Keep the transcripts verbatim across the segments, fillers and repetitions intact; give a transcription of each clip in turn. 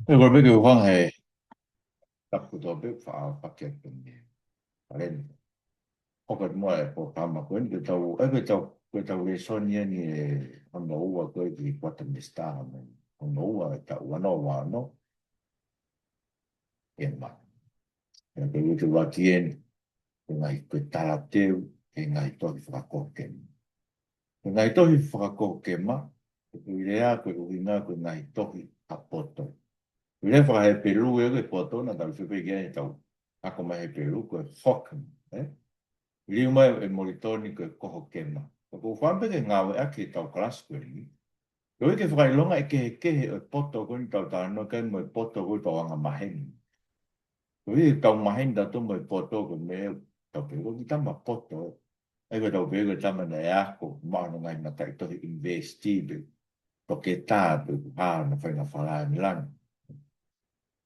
ʻE, ko e peke ʻoku hanga he tapu tō pē faʻa pake atu ni. Paren. ʻOku ʻi muʻa e polokalama ko eni ke tau, ʻe, ke tau, ke tau lēsoni eni ʻe hono ua ko ē ki he kuata Mīsita, hono ua e taʻu ua noa ua ono. Kema. ʻE, ko e uike ʻuluaki eni, ko e ngaahi, ko e talateu, ko e ngaahi tohi fakakohokema. Ko e ngaahi tohi fakakohokema, ko e lea, ko e ʻuhinga, ko e ngaahi tohi ʻa poto. Ko e lea fakaHepelū ē ko e poto, naʻa tau sio pē ki ai ʻetau ako mai Hepelū, ko e hokma, ē? Liliu mai ʻe Molitoni ko e kohokema. Ko ʻeku fakaʻamu pē ke ngāueʻaki ʻetau kalasi ko eni. Koeʻuhi ke fakaʻilonga e kehekehe ʻo e poto ko eni ʻoku tau talanoa ki ai mo e poto ko ē ʻoku tau angamaheni. Koeʻuhi ʻoku tau maheni tautolu mo e poto ko e meʻa ʻoku tau pehē ko e kiʻi tama poto. ʻA ia ko e tau pehē ko e tama naʻe ako, maʻu hono ngaahi mataʻitohi ʻunivēsiti pe toketā pe ko e hā hono faʻahinga fakalahi langi.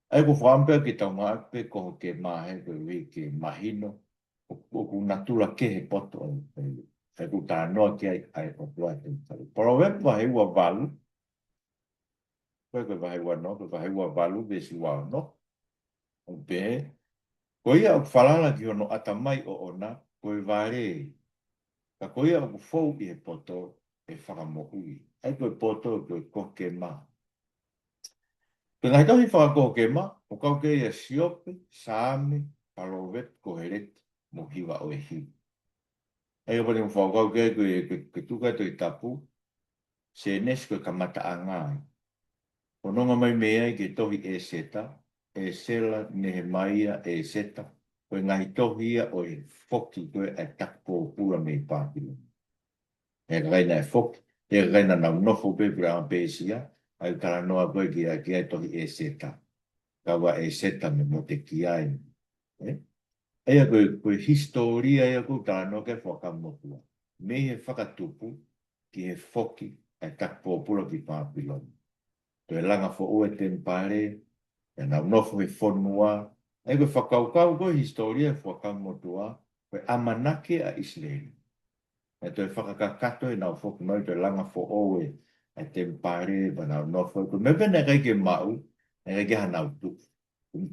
ʻA ia ʻoku ou fakaʻamu pē ke tau ngāueʻaki pē kohokema he koeʻuhi ke mahino ʻoku, ʻoku natula kehe poto ʻo e, ʻo e, ʻa ia ʻoku talanoa ki ai ʻa e ʻOtua ʻi he tau. Palōvepi vahe ua valu, ko e, ko e vahe ua noa, ko e vahe ua valu, veesi ua ono. ʻOku pehē, ko ia ʻoku falala ki hono ʻatamai ʻoʻona, ko e vale. Ka ko ia ʻoku fou ʻi he poto, ʻe fakamoʻui. ʻA ia ko e poto, ko e kohokema. Ko e ngaahi tohi fakakohokema, ʻoku kau ki ai ʻa Siope, Saame, Palōvepi, Koheleti, mo Hiva ʻo e Hiva. ʻA ia ʻoku pau ke mou fakakaukau ki ai ko e, ko e, ko e tuku ʻa e Tohi Tapu, Sēnesi ko e kamataʻanga ia. Fononga mai mei ai ki he tohi ʻEseta, ʻEsela, Nehemaia, ʻEseta, ko e ngaahi tohi ia ʻo e foki ko ē ʻa e taki pōpula mei Pāpilone. ʻA e kakai naʻe foki, ʻa e kakai naʻa nau nofo pē puleʻanga Pēsia, ʻa ia ʻoku talanoa ko ē ki ai, ki ai tohi ʻEseta. Kau ai ʻEseta mo Motekiai. Ē? ʻA ia ko e, ko e hisitōlia ia ʻoku talanoa ki ai Fuakava Motuʻa. Mei he fakatupu ki he foki ʻa e taki pōpula ki Pāpilone. Toe langa foʻou e temipale, ʻa ia naʻa nau nofo he fonua. ʻA ia ko e fakakaukau ko ē hisitōlia ʻo e Fuakava Motuʻa, ko e ʻamanaki ʻa ʻIsileli. ʻA ia toe fakakakato ʻenau foki mai, toe langa foʻou e, ʻa e temipale, pea nau nofo. Ko e meʻa pē naʻe ʻikai ke maʻu, naʻe ʻikai ke ʻi ai hanau tuʻu.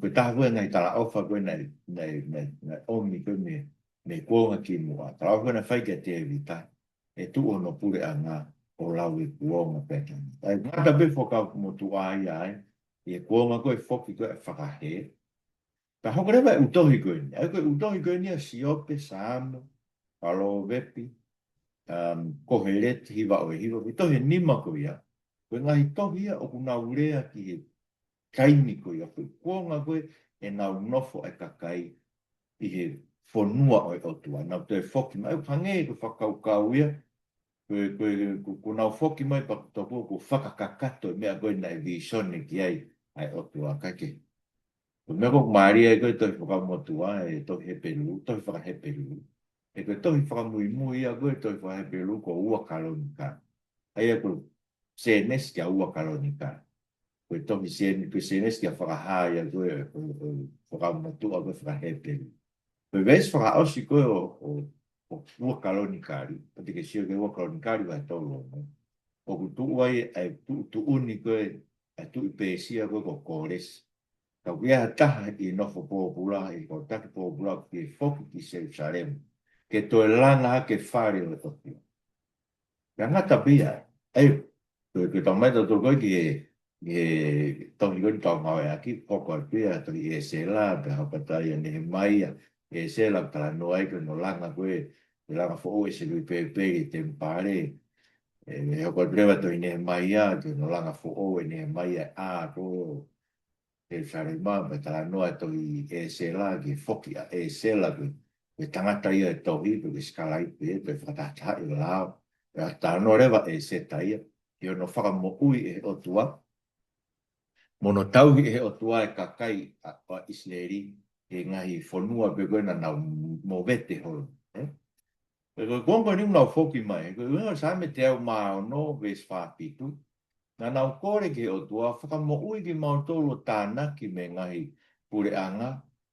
Ko e taha ko ē ngaahi talaʻofa ko ē naʻe, naʻe, naʻe, naʻe ʻomi ko ē mei, mei he kuonga kimuʻa. Talaʻofa ko ē naʻe fai kia Tēvita, ʻe tuʻu hono puleʻanga ʻo lau e kuonga pē tangata. ʻA ia ngata pē Fuakava Motuʻa ia ai, ʻi he kuonga ko ē foki ko ē ʻa e fakahē. Pea hoko leva e ʻū tohi ko eni. ʻA ia ko e ʻū tohi ko eni ʻa Siope, Saame, Palōvepi, um, Koheleti, Hiva ʻo e Hiva, ko e tohi ʻe nima ko ia. Ko e ngaahi tohi ia ʻoku nau lea ki he taimi ko ia, ko e kuonga ko ē ʻenau nofo ʻa e kakai ʻi he fonua ʻo e ʻOtua. Nau toe foki mai, ʻoku hangē ko e fakakaukau ia, ko e, ko e, ko, ko ʻenau foki mai pea toki ʻoku fakakakato e meʻa ko ē naʻe vīsone ki ai ʻa e ʻOtua, ka ʻikai ke. Ko e meʻa ʻoku mālie ai ko ē tohi Fuakava Motuʻa, ʻa e tohi Hepelū, tohi fakaHepelū. ʻA ia ko e tohi fakamuimui ia ko ē tohi fakaHepelū ko Ua Kalonikali. ʻA ia ko Sēnesi kia Ua Kalonikali. Ko e tohi Sēn-, ko e Sēnesi kia Fakahā ia ko ē, ʻo, ʻo, Fuakava Motuʻa ko ē fakaHepelū. Ko e veesi fakaʻosi ko ē ʻo, ʻo, ʻo Ua Kalonikali, ʻoku te ke sio ki he Ua Kalonikali vahe tolu ono. ʻOku tuʻu ai ʻa e tuʻu, tuʻutuʻuni ko ē ʻa e tuʻi Pēsia ko ē ko Kōlesi. Ka ʻoku ʻi ai ha taha ʻi he nofo pōpula, ʻi he kau taki pōpula, ʻoku ne foki ki Selūsalema ke toe langa hake e fale ʻo e ʻOtua. Pea ngata pē ia, ʻa ia, ko e, ko e talamai ʻe tautolu ko ē ki he, ki he tohi ko eni ʻoku tau ngāueʻaki, hoko atu ia tohi ʻEsela, pea hoko atu ia Nehemaia, ʻEsela, talanoa ai ki hono langa ko ē, ʻe langa foʻou ʻe Selupēpeli e temipale, ʻe, ʻe hoko atu leva tohi Nehemaia, ki hono langa foʻou ʻe Nehemaia ʻa ko ē Selūsalema, pea talanoa e tohi ʻEsela ki he foki ʻa ʻEsela ko e, ko e tangata ia ʻo e tohi, ko e sikalaipe, ko e fakatahatahaʻi ʻo e lao. Pea talanoa leva ʻa ʻEseta ia ki hono fakamoʻui ʻe he ʻOtua, mo hono tauhi ʻe he ʻOtua e kakai ʻa, ʻa ʻIsileli, he ngaahi fonua pē ko ē naʻa nau movete holo. Ē? Pea ko e kuonga ko eni ʻoku nau foki mai, ko e ʻuhinga Saame teau mā ono, veesi fā fitu. Naʻa nau kole ki he ʻOtua, fakamoʻui kimautolu ʻo tānaki mei he ngaahi puleʻanga,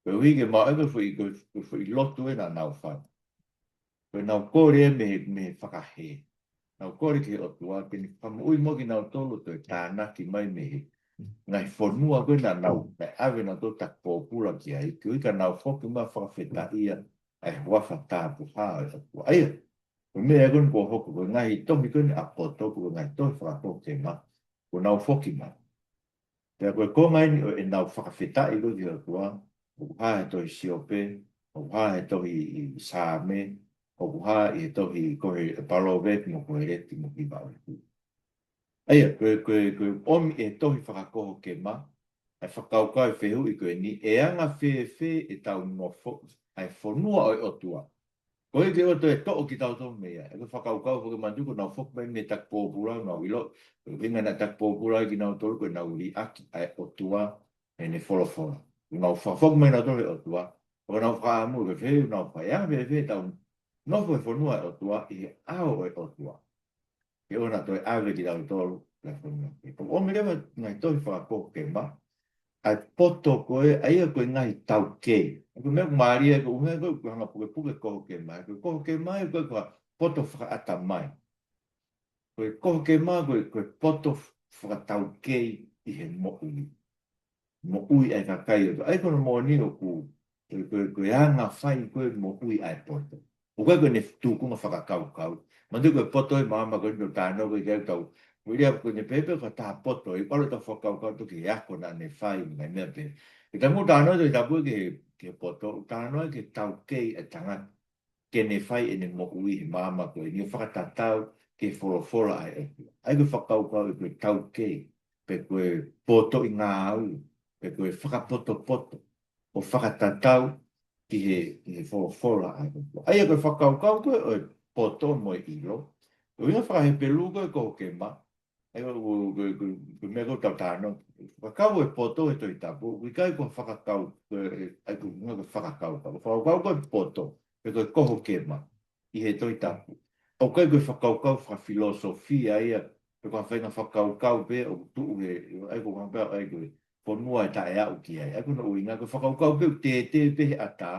koeʻuhi ke mau ʻai ko e foʻi, ko e, ko e foʻi lotu ē naʻa nau fai. Ko ʻenau kole ē mei he, mei he fakahē. Nau kole ki he ʻOtua, ke ne fakamoʻui muʻa kinautolu ʻo toe tānaki mai mei he, ngaahi fonua ko ē naʻa nau, naʻe ʻave nautolu e taki pōpula ki ai, koeʻuhi ka nau foki mai ʻo fakafetaʻia ʻa e huafa tapuhā ʻo e ʻOtua. ʻA ia, ko e meʻa ko eni kuo hoko, ko e ngaahi tohi ko eni ʻa Poto, ko e ngaahi tohi fakakohokema, kuo nau foki mai. Pea ko e konga eni ʻo ʻenau fakafetaʻi ko ē ki he ʻOtua, ʻoku hā he tohi Siope, ʻoku hā he tohi Saame, ʻoku hā ʻi he tohi ko e Palōvepi mo Koheleti mo Hivaʻoku. ʻA ia, ko e, ko e, ko e ʻomi ʻe he tohi fakakohokema ʻa e fakakaukau e fehuʻi ko eni, ʻe anga fēfē ʻetau nofo ʻa e fonua ʻo e ʻOtua? Koeʻuhi ke ʻoua toe toʻo kitautolu mei ai. ʻA ia ko e fakakaukau foki, manatuʻi kuo nau foki mai mei he taki pōpula, nau ʻilo, ko e ʻuhinga naʻe taki pōpula ai kinautolu ko ʻenau liʻaki ʻa e ʻOtua, ʻene folofola. Kuo nau fakafoki mai nautolu he ʻOtua, ʻo nau fakaʻamu, ko e fehuʻi naʻa nau fai, ʻe anga fēfē ʻetau nofo he fonua ʻo e ʻOtua, ʻi he ʻao ʻo e ʻOtua, ke ʻoua naʻa toe ʻave kitautolu ki he fonua kehe? Ko e ʻomi leva ngaahi tohi fakakohokema ʻa e poto ko ē, ʻa ia ko e ngaahi taukei. Ko e meʻa ʻoku mālie, ko e ʻuhinga ko ē ʻoku hanga ʻo pukepuke e kohokema, ko e kohokema ia ko e, ko e poto fakaʻatamai. Ko e kohokema ko e, ko e poto fakataukei ʻi he moʻui, moʻui ʻa e kakai ʻo e ʻOtua. ʻA ia ko hono moʻoni ʻoku, ko e, ko e, ko e anga fai ko ē moʻui ʻa e poto. ʻOku ʻikai ko ʻene tūkunga fakakaukau. Manatuʻi ko e poto ʻi he maama ko eni ʻoku tau talanoa ko ē ki ai, tau, ko e lea ko eni pē pe ko e taha poto, ʻe ʻalu ʻetau fakakaukau atu ki he ako naʻa ne fai, ngaahi meʻa pehē. He taimi ʻoku tau talanoa atu he tapu ki he, ki he poto, ʻoku tau talanoa ki he taukei ʻa e tangata ke ne fai ʻene moʻui he maama ko eni, ʻo fakatatau ki he folofola ʻa e ʻOtua. ʻA ia ko e fakakaukau ē ko e taukei, pe ko e potoʻi ngāue, pe ko e fakapotopoto, ʻo fakatatau ki he, ki he folofola ʻa e ʻOtua. ʻA ia ko e fakakaukau ko ē ʻo e poto mo e ʻilo, ko e ʻuhinga faka-Hepelū ko ē kohokema, ʻa ia ko e, ko e, ko e, ko e meʻa ko ē ʻoku tau talanoa, fakakaukau e poto he Tohi Tapu, ʻoku ʻikai ko e fakakau, ko e, ʻa ia ko e ʻuhinga ko e fakakaukau. Fakakaukau ko e poto, pe ko e kohokema ʻi he Tohi Tapu, ʻoku ʻikai ko e fakakaukau fakafilosofia ia, pe ko ha faʻahinga fakakaukau pē ʻoku tuʻu he, ʻa ia ko e ʻuhinga pē, ʻa ia ko e fonua ʻe taʻeaʻu ki ai. ʻA ia ko hono ʻuhinga ko e fakakaukau pē ʻoku tētē pē he ʻatā,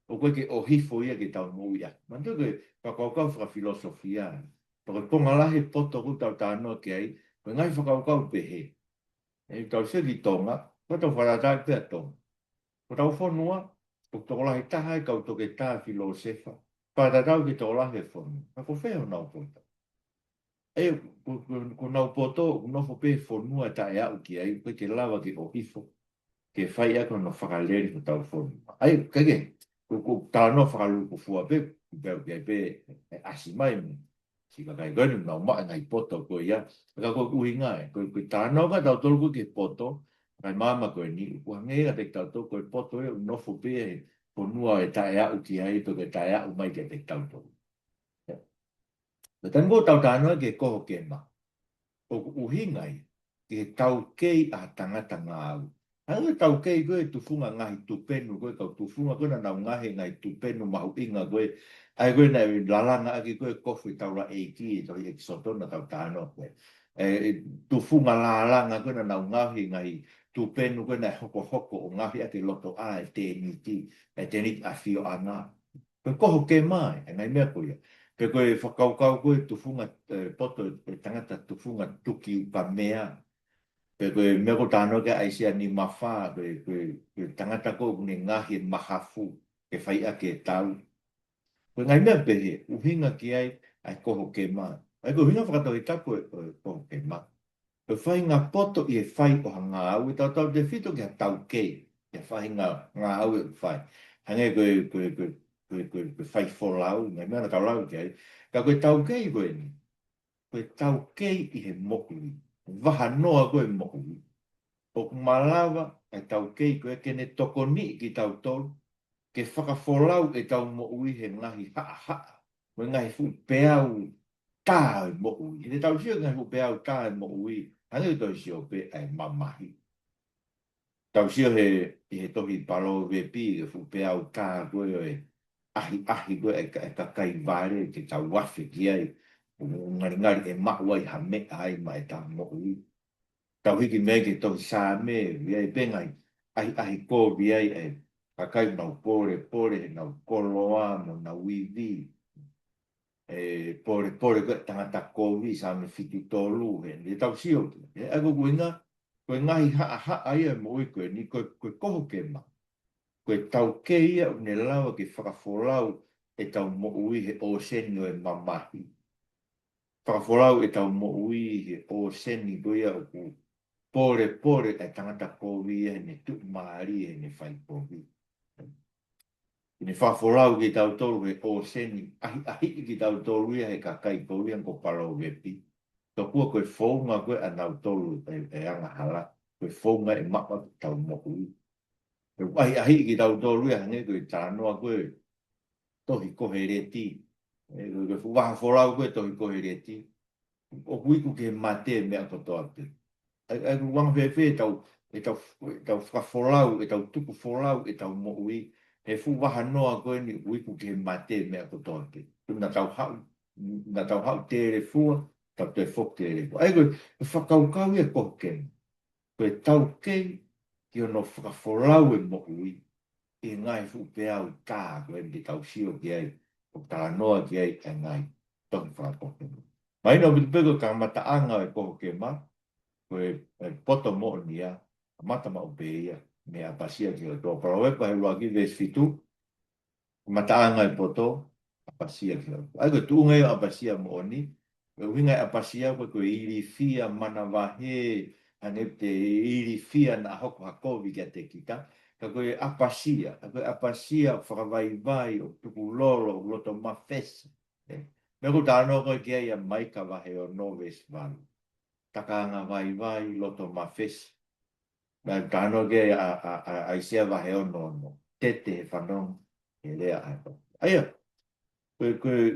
ʻoku ʻikai ke ʻohifo ia ke tau moʻui ʻaki. Manatuʻi ko e fakakaukau fakafilosofia. Pea ko e konga lahi e poto ʻoku tau talanoa ki ai, ko e ngaahi fakakaukau pehē. ʻE tau sio ki Tonga, ko ʻetau fakatātā pē ʻa Tonga. Ko hotau fonua, ʻoku tokolahi taha e kau toketā filōsefa fakatatau ki he tokolahi e fonua. Ka ko fē honau poto? ʻE, ko, ko, ko honau poto, ʻoku nofo pē he fonua ʻe taʻeaʻu ki ai, ʻoku ʻikai ke lava ke ʻohifo ke fai ʻaki hono fakalele hotau fonua. ʻA ia, kae kehe, ko, ko e talanoa fakalūkufua pē, pea ʻoku ʻi ai pē, ʻe ʻasi mai mo e siʻi kakai ko eni ʻoku nau maʻu e ngaahi poto ko ia. Ka ko e ʻuhinga ē, ko, ko e talanoa ko ē ʻa tautolu ko ē ki he poto, kae maama ko eni, ʻoku hangē ia kiate kitautolu ko e poto ē ʻoku nofo pē he fonua ʻe taʻeaʻu ki ai, pe ko e taʻeaʻu mai kiate kitautolu. Ko e taimi ʻoku tau talanoa ki he kohokema, ʻoku ʻuhinga ia ki he taukei ʻa ha tangata ngāue. Hangē ko e taukei ko ē tufunga ngaahi tupenu ko ē, kau tufunga ko ē naʻa nau ngaohi e ngaahi tupenu mahuʻinga ko ē, ʻa ia ko ē naʻe lalanga ʻaki ko ē e kofu ʻo e taulaʻeiki ʻi he tohi ʻEkisoto naʻa tau talanoa ko ē. ʻE, ʻe tufunga lalanga ko ē naʻa nau ngaohi e ngaahi tupenu ko ē naʻe hokohoko ʻo ngaohi ʻaki e lotoʻā ʻo e tēniti, ʻa e tēniti ʻafioʻanga. Ko e kohokema ē, ʻa e ngaahi meʻa ko ia. Pe ko e fakakaukau ko ē tufunga, ʻe, poto e tangata tufunga tuki ukamea. Pe ko e meʻa ko ē ʻoku talanoa ki ai ʻa ʻAisea nimafā, ko e, ko e, ko e tangata ko ē ʻoku ne ngaohi e mahafu ke fai ʻaki e tau. Ko e ngaahi meʻa pehē, ʻuhinga ki ai ʻa e kohokema. ʻA ia ko e ʻuhinga fakatohitapu ʻo e, ʻo e kohokema, ko e faʻahinga poto ʻi he fai ʻo ha ngāue, tautautefito ki ha taukei, ki ha faʻahinga ngāue ʻoku fai. Hangē ko e, ko e, ko e, ko e, ko e, ko e fai folau, ngaahi meʻa naʻa tau lau ki ai. Ka ko e taukei ko eni, ko e taukei ʻi he moʻui, vahanoa ko ē moʻui. ʻOku malava ʻa e taukei ko ē ke ne tokoniʻi kitautolu ke fakafolau ʻetau moʻui he ngaahi haʻahaʻa mo e ngaahi fuʻu peau tā ʻo e moʻui. He te tau sio ki he ngaahi fuʻu peau tā ʻo e moʻui, hangē ko e tohi Siope, ʻa e mamahi. Tau sio he, ʻi he tohi Palōvepi, ki he fuʻu peau tā ko ē ʻo e ʻahiʻahi ko ē ʻa e ka-, ʻa e kakai vale, ke tau afe ki ai, ʻo ngalingali ʻe maʻu ai ha meʻa ai maʻa ʻetau moʻui. Tau hiki mai ki he tohi Saame, ʻoku ʻi ai pē ngaahi ʻahiʻahi kovi ai ʻa e kakai ʻoku nau polepole heʻenau koloa mo ʻenau ivi. ʻE polepole ko ē tangata kovi, Saame fitu tolu, he, he tau sio ki ai. ʻA ia ko e ʻuhinga, Ko e ngaahi haʻahaʻa ia e moʻui ko eni, ko e, ko e koho kema. Ko e taukei ia ʻoku ne lava ke fakafolau ʻetau moʻui he ʻōseni ʻo e mamahi. Fakafolau ʻetau moʻui he ʻōseni ko ia ʻoku polepole e tangata kovi ia heʻene tuʻumālie, heʻene fai kovi. ʻI heʻene fakafolau kitautolu he ʻōseni, ʻahiʻahiʻi kitautolu ia he kakai kovi ia ko Palovepi. Tokua ko e founga ko ē ʻanautolu e, e angahala, ko e founga e maʻa ʻetau moʻui. ʻE ʻahiʻahiʻi kitautolu ia hangē ko e talanoa ko ē tohi Koheleti. ʻE, ko e, ko e fuʻu vaha folau ko ē tohi Koheleti. ʻOku iku ki he mate e meʻa kotoa pē. ʻAi, ʻai, ʻoku anga fēfē ʻetau, ʻetau, ʻetau fakafolau, ʻetau tuku folau, ʻetau moʻui, he fuʻu vaha noa ko eni ʻoku iku ki he mate e meʻa kotoa pē. Naʻa tau haʻu, naʻa tau haʻu telefua, tau toe foki telefua. ʻAi, ko e, ko e fakakaukau ia koho kema. Ko e taukei ki hono fakafolau e moʻui, ʻi he ngaahi fuʻu peau tā ko eni te tau sio ki ai, ʻo talanoa ki ai e ngaahi tohi fakakoke. Mahino ʻaupito pē ko e kamataʻanga e koho kema, ko e, e poto moʻoni ia, kamata maʻu pē ia, mei he ʻapasia ki he ʻOtua. Palovepi vahe ʻuluaki veesi fitu, kamataʻanga e poto, ʻapasia ki he ʻOtua. ʻAi, ko e tuʻunga ia ʻapasia moʻoni, ko e ʻuhinga e ʻapasia ko e, ko e ilifia manavahē, hangē te ilifia naʻa hoko ha kovi kiate kita. Ka ko e ʻapasia, ka ko e ʻapasia fakavaivai ʻo tukulolo, ʻo loto mafesa. ʻE, meʻa ʻoku talanoa ko ē ki ai ʻa Maika vahe ono veesi valu. Takaanga vaivai, loto mafesa. Naʻe talanoa ki ai ʻa, ʻa, ʻa, ʻa ʻAisea vahe ono ono. Tete he fanongo, he lea ʻa e poto. ʻAia, ko e, ko e,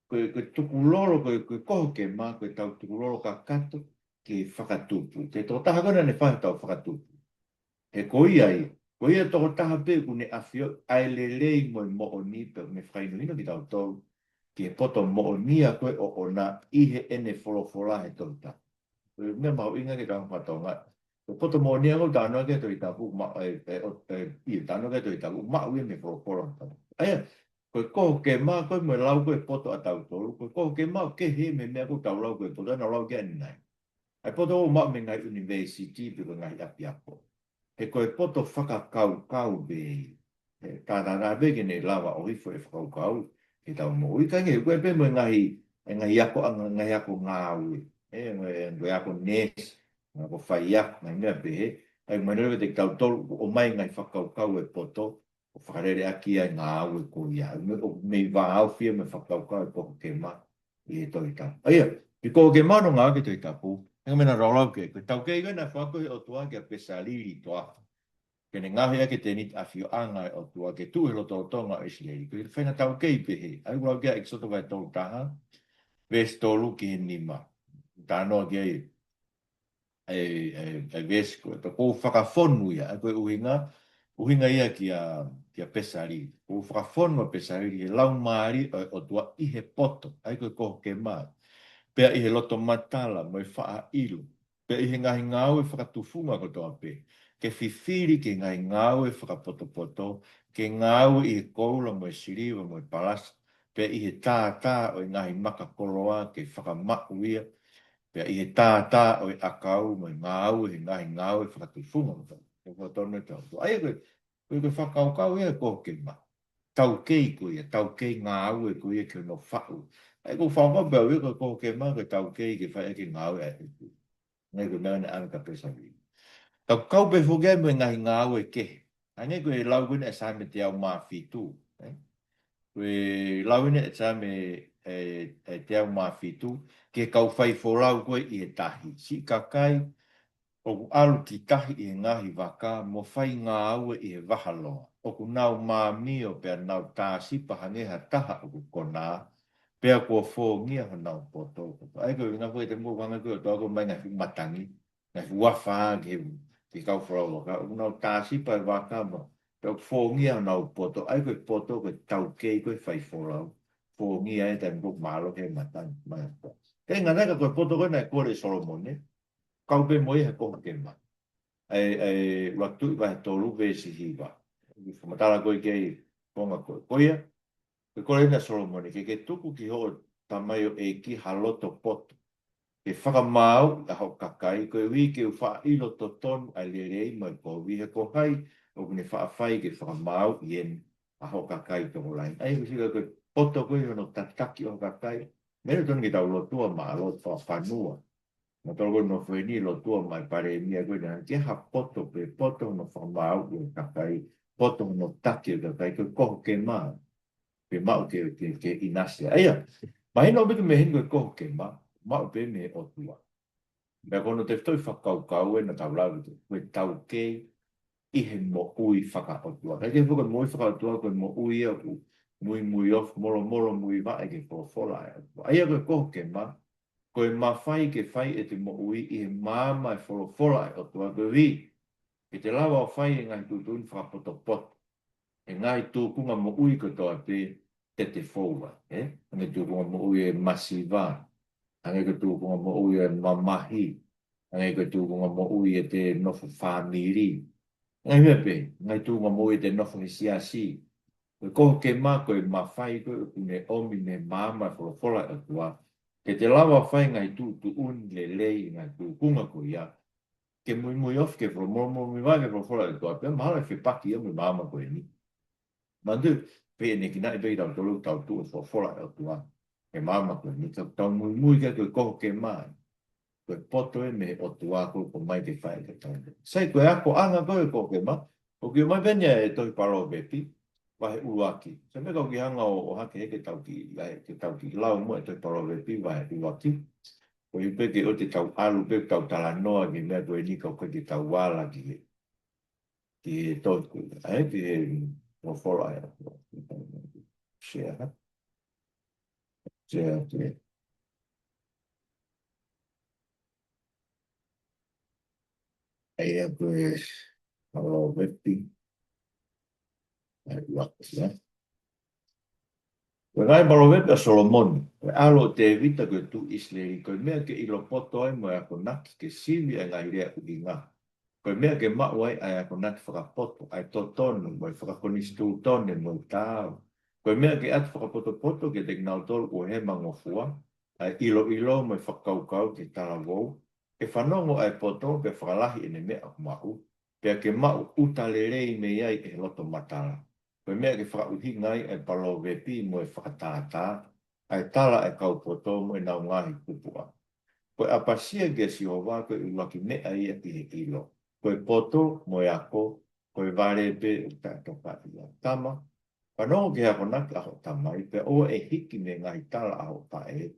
ko e, ko e tukulolo, ko e, ko e koho kema, ko ʻetau tukulolo kakato ke fakatupu. Ko e tokotaha ko ē naʻa ne fai hotau fakatupu. He ko ia ia, ko ia tokotaha pē ʻoku ne ʻafioʻi ʻa e lelei mo e moʻoni pea ʻoku ne fakahinohino kitautolu ki he poto moʻoni ia ko ē ʻoʻona ʻi heʻene folofola he Tohi Tapu. Ko e meʻa mahuʻinga ke tau fakatokangaʻi. Ko e poto moʻoni ia ʻoku talanoa ki ai e Tohi Tapu, ma-, e, e, o, e, ʻi he talanoa ki ai e Tohi Tapu, maʻu ia mei he folofola. ʻAia, ko e koho kema, ko e mo e lau ko ē poto ʻatautolu, ko e koho kema ʻoku kehe mei he meʻa ʻoku tau lau ko ē poto, naʻa lau ki ai ʻanenai. ʻA e poto ʻoku maʻu mei he ngaahi ʻunivēsiti pe ko e ngaahi ʻapiako. He ko e poto fakakaukau pē ia. He tātātā pē ke ne lava ʻo hifo e fakakaukau ke tau moʻui. Ka ʻi he, ko e pē mo e ngaahi, e ngaahi ako, a, ngaahi ako ngāue. He, mo e, mo e ako neesi, ngaahi ako faiako, ngaahi meʻa pehē. ʻAi, mahino leva kiate kitautolu, ʻomai ngaahi fakakaukau e poto, ʻo fakalele ʻaki ai e ngāue ko ia. ʻOku mei, ʻoku mei vāofi ia mei he fakakaukau e koho kema ʻi he Tohi Tapu. ʻAia, ʻi he koho kema hono ngāue ki he Tohi Tapu, he ko e meʻa naʻa tau lau ki ai, ko e taukei ko ē naʻe foaki ʻe he ʻOtua kia Pesalili Toafa. Ke ne ngaohi ʻaki e tēniti ʻafioʻanga ʻo e ʻOtua ke tuʻu he lotolotonga ʻo ʻIsileli. Ko e faʻahinga taukei pehē. ʻAi, ʻoku lau ki ai ʻEkisoto vahe tolu taha, veesi tolu ki he nima. Talanoa ki ai e, e, e veesi ko ē, pea kuo u fakafonu ia, ʻa ia ko e ʻuhinga, ʻuhinga ia kia, kia Pesalili. Kuo u fakafonu ʻa Pesalili he laumālie ʻo e ʻOtua ʻi he poto, ʻa ia ko e koho kema. Pea ʻi he loto matala, mo e faʻa ʻilo. Pea ʻi he ngaahi ngāue fakatufunga kotoa pē. Ke fifili ki he ngaahi ngāue fakapotopoto, ke ngāue ʻi he koula mo e siliva mo e palasa. Pea ʻi he tātā ʻo e ngaahi maka koloa, ke fakamaʻu ia. Pea ʻi he tātā ʻo e ʻakau mo e ngāue, he ngaahi ngāue fakatufunga mo e fakatonu e tau. ʻA ia ko e, ko e, ko e fakakaukau ia e koho kema. Taukei ko ia, taukei ngāue ko ia ke nau faʻu. ʻA ia ko e fakakaukau pē ia ko e koho kema, ko e taukei ke fai ʻaki e ngāue ʻa e ʻOtua. Ngaahi ko e meʻa naʻe ʻave kia Pesalili. Ka ʻoku kau pē foki ia mo e ngaahi ngāue kehe. Hangē ko e lau ko eni ʻa e Saame teau mā fitu, ē? Ko e lau eni ʻa e Saame, e, e teau mā fitu, ki he kau faifolau ko ē ʻi he tahi. Siʻi kakai, ʻoku ʻalu ki tahi ʻi he ngaahi vaka, mo fai ngāue ʻi he vahaloa. ʻOku nau māmio pea nau tāsipa hangē ha taha ʻoku konā, pea kuo fōngia honau poto. ʻA ia ko e ʻuhinga foki e te mo vanga ko e ʻOtua ʻoku ʻomai ngaahi fuʻu matangi, ngaahi fuʻu afā ki he, ki he kau folau vaka. ʻOku nau tāsipa e vaka mo, pea ʻoku fōngia honau poto. ʻA ia ko e poto ko e taukei ko ē faifolau. Fōngia e taimi ko ē ʻoku mālohi e matangi, mai e poto. Ko e ʻuhinga ia ka ko e poto ko ē naʻe kole ʻe Solomone, kau pē mo ia he koho kema. ʻA e, ʻa e ʻUluaki Tuʻi vahe tolu veesi hiva. Fakamatala ko ē ki he konga ko ē. Ko ia, ko e kole eni ʻa Solomone, ke ke tuku ki hoʻo tamaioʻeiki ha loto poto. ke fakamāuʻi ʻa hoʻo kakai, koeʻuhi ke u faʻa ʻilo totonu ʻa e lelei mo e kovi, he ko hai ʻoku ne faʻa fai ke fakamāuʻi eni ʻa hoʻo kakai tokolahi. ʻA ia ko e sika ko e poto ko ē hono tataki ʻo e kakai. Meʻa totonu ke tau lotua maʻa lotu fakafanua. Naʻa tau ko ē nofo heni lotua maʻa e palēmia ko ē, naʻa ke ha poto pē, poto hono fakamāuʻi ʻo e kakai, poto hono taki ʻo e kakai, ko e koho kema. Pea maʻu ke, ke, ke ʻinasi. ʻA ia, mahino ʻaupito mei heni ko e koho kema, maʻu pē mei he ʻOtua. Meʻa ko hono tefitoʻi fakakaukau ē naʻa tau lau atu, ko e taukei ʻi he moʻui fakaʻotua. Kae kehe foki ko e moʻui fakaʻotua, ko e moʻui ia ʻoku muimui ofi, molomolo muivaʻe ki he folofola ʻa e ʻOtua. ʻA ia ko e koho kema, ko e mafai ke fai ʻete moʻui ʻi he maama ʻo e folofola ʻa e ʻOtua, koeʻuhi ke te lava ʻo fai e ngaahi tuʻutuʻuni fakapotopoto, e ngaahi tūkunga moʻui kotoa pē te te foua, ē? Hangē tūkunga moʻui e masiva, hangē ko e tūkunga moʻui e mamahi, hangē ko e tūkunga moʻui ʻete nofo fāmili. Ngaahi meʻa pē, ngaahi tūkunga moʻui ʻete nofo he siasi. Ko e koho kema, ko e mafai ko ē ʻoku ne ʻomi mei he maama ʻo e folofola ʻa e ʻOtua, ke te lava ʻo fai ngaahi tuʻutuʻuni lelei, ngaahi tūkunga ko ia, ke muimui ofi ki he folo-, molomolo muivaʻe ki he folofola ʻa e ʻOtua, pea mahalo ʻe fepaki ia mo e maama ko eni. Manatuʻi, pea ʻe ʻikai ke ʻi ai pē kitautolu ʻoku tau tuʻu he folofola ʻa e ʻOtua he maama ko eni, ka tau muimui ki ai, ko e koho kema ē. Ko e poto ē mei he ʻOtua ko ē ʻoku ʻomai ke fai ʻe kitautolu. Sai, ko e akoʻanga ko ē ʻo e koho kema, ʻoku ʻomai pē eni ʻe he tohi Palōvepi, vahe ʻuluaki. Sai, meʻa ka u kiʻi hanga ʻo, ʻo hake hē ke tau kiʻi, ʻai, ke tau kiʻi lau muʻa e tohi Palōvepi, vahe ʻuluaki. Koeʻuhi pē ke ʻoua te tau ʻalu pē ʻo tau talanoa ki he meʻa ko eni ka ʻoku ʻikai ke tau ala ki he, ki he tohi ko ē, ē, ki he folofola ē. Share, ha? Share, ē. ʻA ia ko e Palōvepi, ʻuluaki, ē. Ko e ngaahi palōvepi ʻa Solomone, ko e ʻalo ʻo Tēvita, ko e tuʻi ʻIsileli, ko e meʻa ke ʻilo poto ai mo e akonaki, ke sivi ʻa e ngaahi lea ʻuhinga. Ko e meʻa ke maʻu ai ʻa e akonaki fakapoto, ʻa e totonu, mo e fakakonisitūtone, mo e taau. Ko e meʻa ke ʻatu fakapotopoto kiate kinautolu ʻoku hemangofua, ʻa e ʻiloʻilo mo e fakakaukau ki he talavou, ke fanongo ʻa e poto, pea fakalahi ʻene meʻa ʻoku maʻu, pea ke maʻu ʻuta lelei mei ai ʻe he loto matala. Ko e meʻa ke fakaʻuhinga ai ʻa e palōvepi mo e fakatātā, ʻa e tala ʻa e kau poto mo ʻenau ngaahi kupuʻa. Ko e ʻapasia kia Sihova ko e ʻuluaki meʻa ia ʻi he ʻilo. Ko e poto mo e ako, ko e vale pē ʻoku taʻetokaʻi ia. Tama, fanongo ki he akonaki ʻa hoʻo tamai, pea ʻoua ʻe hiki mei he ngaahi tala ʻa hoʻo faʻē,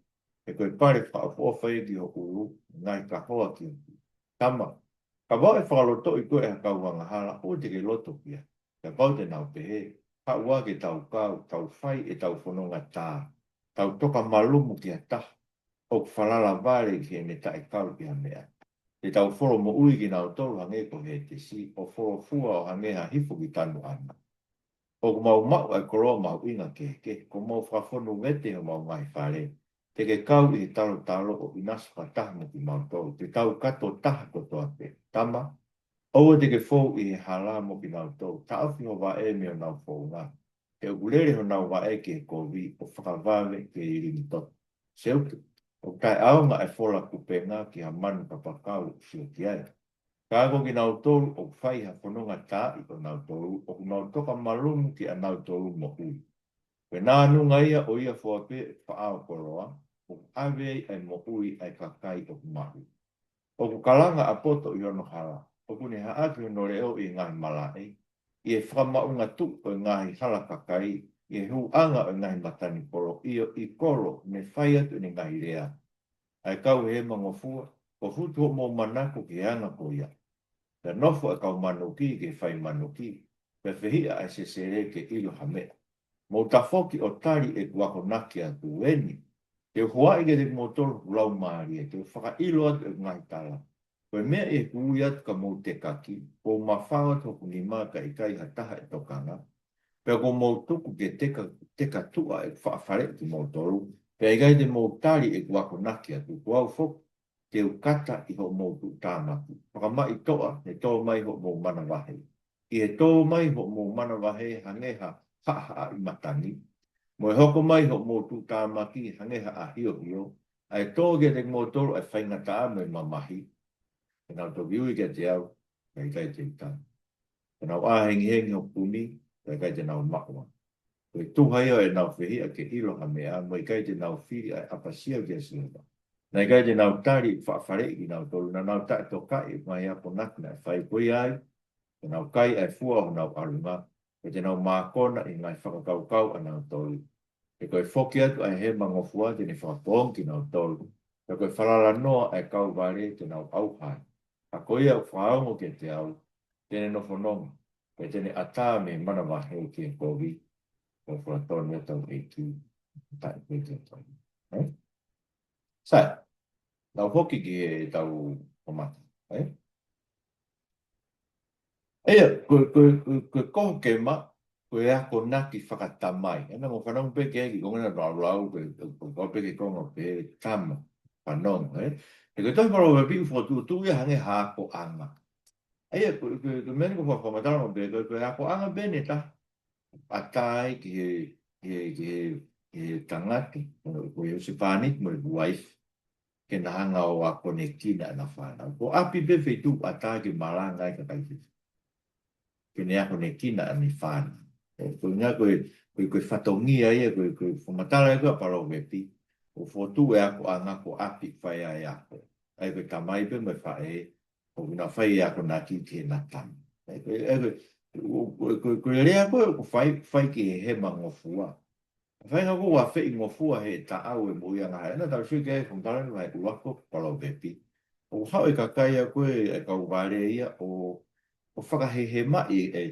he ko e pale fakaʻofoʻofa ia ki ho ʻulu, ngaahi kahoa ki ho. Tama, kapau ʻe fakalotoʻi koe ʻe ha kau angahala, ʻoua te ke loto ki ai. Kapau te nau pehē, haʻu ā ke tau kau, tau fai ʻetau fononga tā, tau toka malumu ki ha taha ʻoku falala vale ki heʻene taʻekau ki ha meʻa, te tau folo moʻui kinautolu hangē ko Hētesi, ʻo folo fua ʻo hangē ha hifo ki tanu ʻana. ʻOku mau maʻu ʻa e koloa mahuʻinga kehekehe, kuo mau fakafonu vete homau ngaahi fale, te ke kau ʻi he talotalo ʻo ʻinasi fakataha mo kimautolu, te tau kato taha kotoa pē. Tama, ʻoua te ke fou ʻi he hala mo kinautolu, taʻofi ho vaʻe mei honau founga, he ʻoku lele honau vaʻe ki he kovi, ʻo fakavave ki he ilingi toto. Seuke, ʻoku taʻeʻaonga ʻa e fola kupenga ki ha manu kapakau ʻoku sio ki ai. Ka ko kinautolu ʻoku fai ha fononga taaʻi ʻonautolu, ʻoku nau toka malumu ki ʻanautolu moʻui. Ko e nānunga ia ʻo ia foa pē ʻoku faʻao koloa, ʻoku ʻave ai ʻa e moʻui ʻa e kakai ʻoku maʻu. ʻOku kalanga ʻa e poto ʻi hono hala, ʻoku ne haʻaki hono leʻo ʻi he ngaahi malaʻe, ʻi he fakamaʻunga tuʻu ʻo e ngaahi hala kakai, ʻi he hūʻanga ʻo e ngaahi matani kolo, ʻio, ʻi kolo, ne fai atu ʻene ngaahi lea. ʻA e kau hemangofua, kuo futu hoʻomou manako ki he anga ko ia. Pea nofo ʻa e kau manuki ki he fai manuki, pea fehiʻa ʻa e sesele ke ʻilo ha meʻa. Mou tafoki ʻo tali ʻeku akonaki atu eni. Te u huaʻi kiate kimoutolu hoku laumālie, te u fakaʻilo atu ʻeku ngaahi tala. Ko e meʻa ʻi heʻeku ui atu ka mou tekaki, kuo u mafao atu hoku nima ka ʻikai ha taha ʻe tokanga. Pea kuo mou tuku ke teka, teka tuʻa ʻeku faʻa faleʻi kimoutolu, pea ʻikai te mou tali ʻeku akonaki atu, ko au foki te u kata ʻi hoʻomou tuʻutāmaki. Fakamaʻi toʻa, ne tō mai hoʻomou manavahē. ʻI he tō mai hoʻomou manavahē hangē ha haʻahaʻa ʻi matani, mo e hoko mai hoʻomou tuʻutāmaki hangē ha ʻahiohio, ʻa e tō kiate kimoutolu ʻa e faingataʻa mo e mamahi, te nau toki ui kiate au, ka ʻikai te u tali. Te nau ʻā hengihengi hoku kumi, ka ʻikai te nau maʻu. Ko e tuha ia ʻo ʻenau fehiʻa ke ʻilo ha meʻa, mo e ʻikai te nau fili ʻa e ʻapasia kia Sihova. Naʻe ʻikai te nau tali ʻeku faʻa faleʻi kinautolu, naʻa nau taʻetokaʻi ʻeku ngaahi akonaki naʻe fai. Ko ia ai, te nau kai ʻa e fua ʻo honau ʻalunga, pea te nau mākona ʻi he ngaahi fakakaukau ʻanautolu. He ko e foki atu ʻa e hema ngofua te ne fakapoongi kinautolu, pea ko e falala noa ʻa e kau vale te nau ʻauha ai. Ka ko ia ʻoku fakaongo kiate au, te ne nofo nonga, pea te ne ʻatā mei he manavahē ki he kovi, ʻo e fulatoni ʻa hotau ʻEiki, taʻe pē te tau. Ē? Sai, tau foki ki heʻetau kamata, ē? ʻA ia, ko, ko, ko, ko e kohokema, ko e akonaki fakatamai. ʻE, naʻa mo fanongo pē ki he kiʻi konga naʻa laulau, ko e, ko, ko, ko pē kiʻi konga pē tama, fanongo, ē? He ko e tohi Palōvepi ʻoku fokotuʻutuʻu ia hangē ha akoʻanga. ʻA ia, ko, ko, ko e meʻa ni ʻoku ou fakamatala mo pē, ko, ko e akoʻanga pē ʻe taha. ʻAtā ai ki he, ki he, ki he, ki he tangata, ko e husepāniti mo e uaifi, ke na hanga ʻo akonekina ʻena fānau. Ko ʻapi pē feituʻu ʻatā ke malanga ai kakai fefine, ke ne akonekina ʻene fānau. ʻE, ko e ʻuhinga ko e, ko e, ko e fatongia ia, ko e, ko e fakamatala ia ko ē ʻa Palōvepi, ʻoku fokotuʻu e akoʻanga ko ʻapi fai ai e ako. ʻA ia ko e tamai pē mo e faʻē, ʻoku na fai e akonaki ki heʻena tama. ʻE, ko e, ʻe, ko e, ko e, ko e, ko e lea ko ē ʻoku fai, fai ki he hema ngofua. Fai ngā ko ua feʻi ngofua he taʻau e moʻui angahala. Naʻa tau sio ki ai fakamatala ni mai ʻuluaki ko Palōvepi. ʻOku haʻu e kakai ia ko ē, e kau vale ia ʻo, ʻo fakahehemaʻi e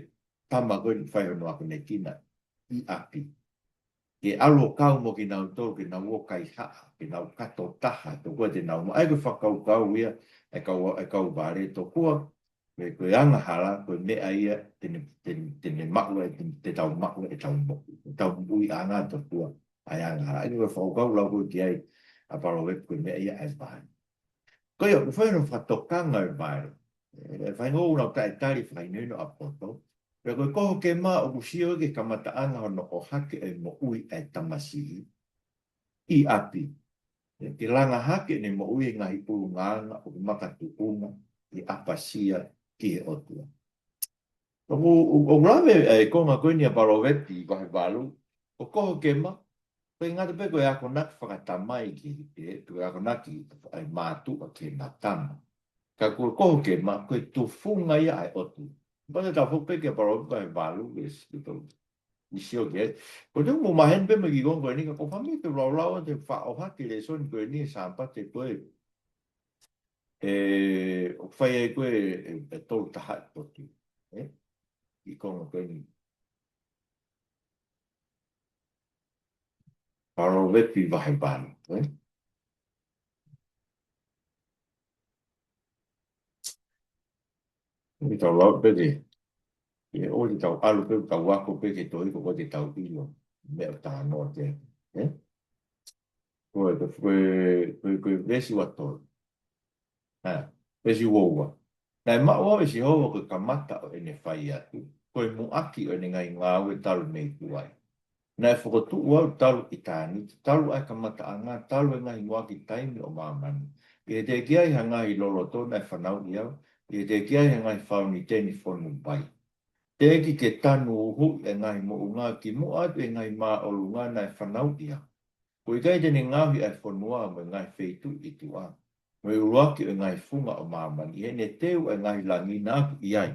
tama ko ē naʻe fai hono akonekina ʻi ʻapi. Ke ʻalu ʻo kau mo kinautolu, ke nau ō kaihaʻa, ke nau kato taha, tokua te nau ma-, ʻa ia ko e fakakaukau ia, e kau, e kau vale tokua, ko e, ko e angahala, ko e meʻa ia, te ne, te ne, te ne maʻu ai, te, te tau maʻu ai, ʻetau mo-, ʻetau moʻuiʻanga tokua, ʻa e angahala. ʻA ia ko e fakakaukau lau ko ē ki ai, ʻa Palōvepi ko e meʻa ia ʻa e vale. Ko ia, ʻoku fai hono fakatokanga e vale. ʻE, fai ngō ʻoku nau taʻetali fakahinohino ʻa poto. Pea ko e kohokema ʻoku sio ki he kamataʻanga hono ʻohake e moʻui ʻa e tamasiʻi ʻi ʻapi. ʻE, ke langa hake ʻene moʻui he ngaahi ʻulungaanga ʻoku makatuʻunga ʻi he ʻapasia ki he ʻOtua. ʻOku, ʻoku, ʻoku lave e konga ko eni ʻa Palōvepi vahe valu, ko e kohokema, ʻoku ʻikai ngata pē ko e akonaki fakatamai ki he, ko e akonaki ʻa e mātuʻa ki heʻena tama. Ka ko e kohokema, ko e tufunga ia ʻa e ʻOtua. Pea te tau foki pē ki he Palōvepi vahe valu, veesi ko e tolu. ʻI sio ki ai. Ko e tuʻu mo maheni pē mo e kiʻi konga ko eni, ka ko e fāmili te u laulau, te u faʻa ʻohake e lēsoni ko eni, Sāpate ko ē. ʻE, ʻoku fai ai ko ē, ʻe, ʻe tolu taha ʻi potu. ʻE? ʻI konga ko eni. Palōvepi vahe valu, ē? ʻE tau lau pē ke, ʻe ʻoua te tau ʻalu pē, tau ako pē ki he tohi ko ē te tau ʻilo. Meʻa ʻoku talanoa ki ai, ē? Ko e, ko e, ko e, ko e veesi ua tolu. ʻA, veesi ua ua. Naʻe maʻu au ʻe Sihova ko e kamata ʻo ʻene fai atu, ko e muʻaki ʻo ʻene ngaahi ngāue talu mei tuai. Naʻe fokotuʻu au talu ʻitāniti, talu ʻa e kamataʻanga, talu e ngaahi muʻaki taimi ʻo māmani. ʻI he teʻeki ai ha ngaahi loloto naʻe fanauʻi au, ʻi he teʻeki ai ha ngaahi fauniteni fonu vai. Teʻeki ke tanu uhuʻi e ngaahi moʻunga kimuʻa atu e ngaahi māʻolunga naʻe fanauʻi au. Ko e ʻikai te ne ngaohi ʻa e fonua mo e ngaahi feituʻu ʻi tuʻa, mo e ʻuluaki ʻo e ngaahi funga ʻo māmani, ʻi heʻene teu ʻa e ngaahi langi naʻa ku ʻi ai.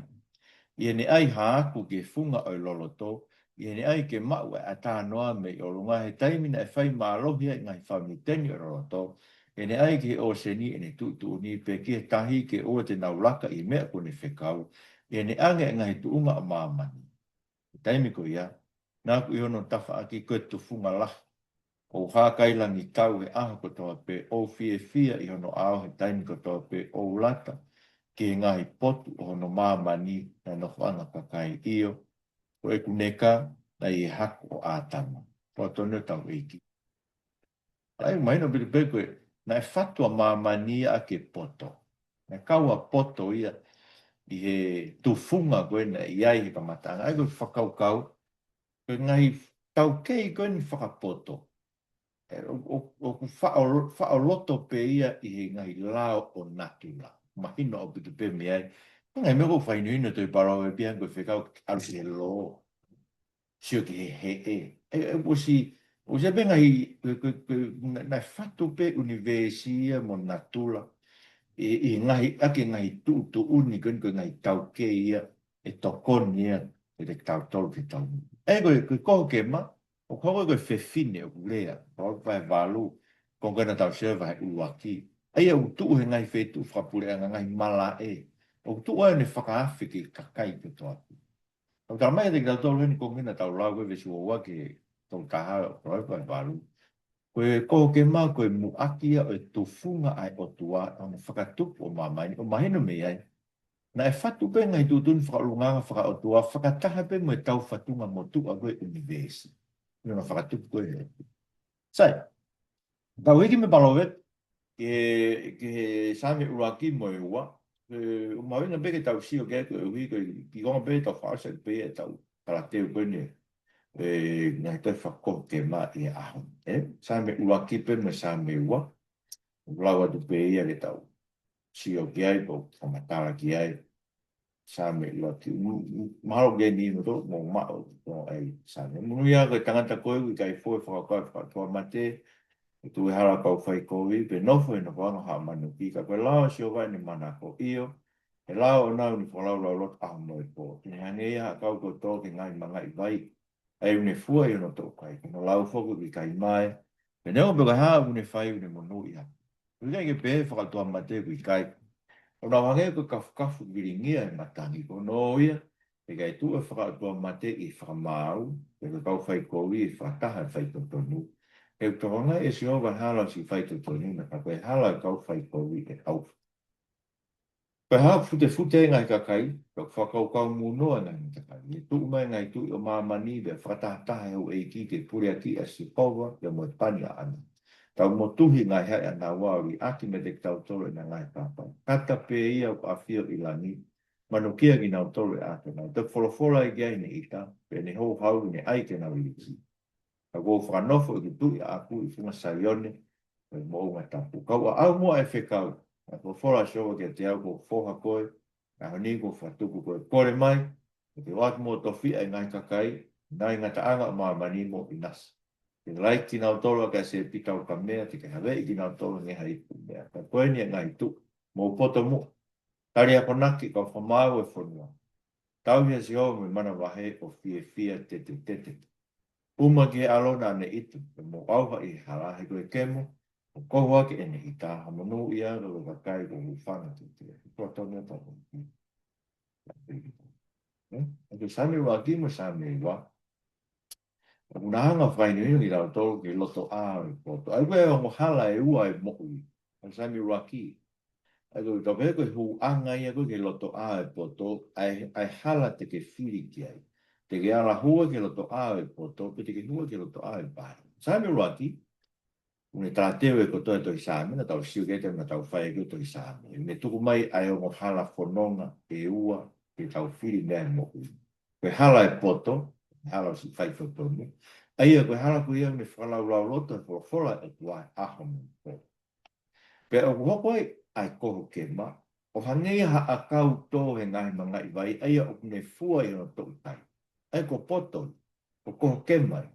ʻI heʻene ʻai haʻaku ki he funga ʻo e loloto, ʻi heʻene ʻai ke maʻu ʻa e ʻatā noa mei ʻolunga he taimi naʻe fai mālohi ai e ngaahi fauniteni ʻo e loloto, ʻi heʻene ʻai ki he ʻōseni ʻene tuʻutuʻuni, pea ki he tahi ke ʻoua te nau laka ʻi he meʻa kuo ne fekau, ʻi heʻene ʻange ʻa e ngaahi tuʻunga ʻo māmani. Taimi ko ia, naʻa ku ʻi hono tafaʻaki ko e tufunga lahi. ʻOku hākailangitau he ʻaho kotoa pē, ʻoku fiefia ʻi hono ʻao he taimi kotoa pē, ʻoku lata ki he ngaahi potu ʻo hono māmani naʻe nofoʻanga kakai, ʻio, ko ʻeku neka naʻe ʻi he hako ʻo ʻĀtama. Ko e tonu ʻetau ʻEiki. ʻA ia, mahino pili pē ko ē, naʻe fatu ʻa māmani ia ʻaki e poto. Naʻe kau ʻa poto ia ʻi he tufunga ko ē naʻe ʻi ai he kamataʻanga. ʻA ia ko e fakakaukau, ko e ngaahi taukei ko eni fakapoto. ʻoku, ʻoku, ʻoku faʻo-, faʻo loto pē ia ʻi he ngaahi lao ʻo natula. Mahino ʻaupito pē mei ai. Ngaahi meʻa ʻoku fakahinohino ʻe he Palōvepi ia ko e fekau ʻalu ki he lō. Sio ki he heʻe. ʻE, ʻe, ʻosi, ʻosi pē ngaahi, ko, ko, ko, na, naʻe fatu pē ʻunivēsi ia mo natula. ʻI, ʻi he ngaahi, ʻaki e ngaahi tuʻutuʻuni ko eni ko e ngaahi taukei ia, ʻe tokoni ia, ʻiate kitautolu ke tau. ʻE, ko e, ko e Kohokema, ʻoku hoko ko e fefine ʻoku lea, Palōvepi vahe valu, ko ena tau sio vahe ʻuluaki. ʻA ia ʻoku tuʻu he ngaahi feituʻu fakapuleʻanga ngaahi malaʻe. ʻOku tuʻu ai ʻene fakaafe ki he kakai kotoa pē. ʻOku tala mai ʻiate kitautolu heni ko ena tau lau ko e veesi ua ki he tolu taha ʻo Palōvepi vahe valu. Ko e Kohokema ko e muʻaki ia ʻo e tufunga ʻa e ʻOtua, ʻa hono fakatupu ʻo māmani, ʻoku mahino mei ai. Naʻe fatu pē ngaahi tuʻutuʻuni fakaʻulungaanga fakaʻotua, fakataha pē mo e tau fatunga motuʻa ko e ʻunivēsi. ʻI hono fakatupu ko ē. Sai, tau hiki mei he Palōvepi, ki he, ki he Saame ʻuluaki mo e ua, ʻe, ʻoku mahuʻinga pē ke tau sio ki ai koeʻuhi ko e kiʻi konga pē tau fakaʻosi pē ʻetau talateu ko eni, ʻe, ngaahi tohi fakaKohokema ʻi he ʻaho. ʻE, Saame ʻuluaki pea mo e Saame ua, ʻoku lau atu pē ia ke tau sio ki ai, pe fakamatala ki ai. Saame ʻuluaki, m-, m-, mahalo ke ni no to, mo maʻo, mo ai, Saame. Monūʻia koe tangata koe ʻoku ʻikai fua e fakakaukau ʻo e fakatuʻamate, ʻoku tuʻu he hala ʻo e kau faikovi, pe nofo he nofoʻanga ʻo haʻa manuki, ka ko e lao ʻa Sihova ʻene manako, ʻio, he lao ʻoʻona ʻoku ne fakalaulauloto ʻaho mo e pō. Te ne hangē ia ha ʻakau kuo tō ki he ngaahi mangaʻi vai, ʻa ia ʻoku ne fua ʻi hono toʻukai, ko hono lau foki ʻoku ʻikai mae, pea neongo pe ko e hā ʻoku ne fai ʻoku ne monūʻia. ʻOku ʻikai ke pehē fakatuʻamate ʻoku ʻikai. ʻOku nau hangē ko e kafukafu vilingia he matangi, ko hono ō ia, ʻe ʻikai tuʻu e fakatuʻamate ʻi he fakamaau, pe ko e kau faikovi ʻi he fakataha ʻo e faitotonu. He ʻoku tokangaʻi ʻe Sihova e hala ʻo siʻi faitotonu, ka ko e hala ʻo e kau faikovi ʻe ʻauha. Ko e hā ʻoku futefute ai e ngaahi kakai, pea ʻoku fakakaukau munoa e ngaahi matakali. ʻE tuʻu mai e ngaahi tuʻi ʻo māmani, pea fakatahataha e houʻeiki ke puleakiʻi ʻa Sihova, pea mo e pani ʻaʻana. Tau motuhi e ngaahi haʻi ʻanaua ʻo liʻaki meiate kitautolu ʻena ngaahi pāpā. Kata pē ia ʻoku ʻafio ʻi langi, manukia kinautolu ʻe ʻAtonai. Toki folofola ia ki ai ʻi heʻene ʻita, pea ʻi heʻene houhau ʻoku ne ʻai ke nau iliki. Ka kuo u fakanofo ʻeku tuʻi ʻaʻaku ʻi funga Saione, ʻi he moʻunga tapu. Kau ʻaʻau muʻa ʻa e fekau, naʻe folofola ʻa Sihova kiate au, ko hoku foha koe, ʻaho ni kuo u fakatupu koe. Kole mai, ʻo te u ʻoatu mo tofiʻa e ngaahi kakai, ngaahi ngataʻanga ʻo māmani mo ʻinasi. Te u laiki kinautolu ʻaki ʻa Sēpita ukamea, te ke haveʻi kinautolu he ngaahi ipu meʻa. Ka ko eni ʻa e ngaahi tuʻi, mou poto muʻa. Tali akonaki, kau fakamaau ʻo e fonua. Tauhi ʻa Sihova mo e manavahē ʻo fiefia tetetete. Uma ki he ʻalo naʻa ne ʻita, pea mou ʻauha ʻi he hala, he ko e kemo, ʻoku kohu ʻaki ʻene ʻita, ha monūʻia ʻa e kakai kuo hūfanga kiate ia. Ko e tonu ʻa e tonu. ʻE, ʻa e Saame ʻuluaki mo e Saame ua. ʻOku na hanga ʻo fakahinohino kitautolu ki he lotoʻā ʻo e poto. ʻA ia ko e ongo hala ʻe ua ʻo e moʻui. ʻA e Saame ʻuluaki. ʻA ia ko e tau pehē ko e hūʻanga ia ko ē ki he lotoʻā ʻo e poto, ʻa e, ʻa e hala te ke fili ki ai. Te ke ala hua ki he lotoʻā ʻo e poto, pe te ke hua ki he lotoʻā ʻo e vale. Saame ʻuluaki, ʻoku ne talateu e kotoa e tohi Saame, naʻa tau sio ki ai taimi naʻa tau fai ʻaki e tohi Saame. ʻOku ne tuku mai ʻa e ongo hala fononga ʻe ua ke tau fili mei ai he moʻui. Ko e hala ʻo e poto, ko e hala ʻo siʻi faitotonu. ʻA ia ko e hala ko ia ʻoku ne fakalaulauloto e folofola ʻa e ʻOtua he ʻaho mo e pō. Pea ʻoku hoko ai ʻa e Kohokema, ʻo hangē ia ha ʻakau tō he ngaahi mangaʻi vai, ʻa ia ʻoku ne fua ʻi hono toʻukai. ʻA ia ko e poto, ko e Kohokema ia.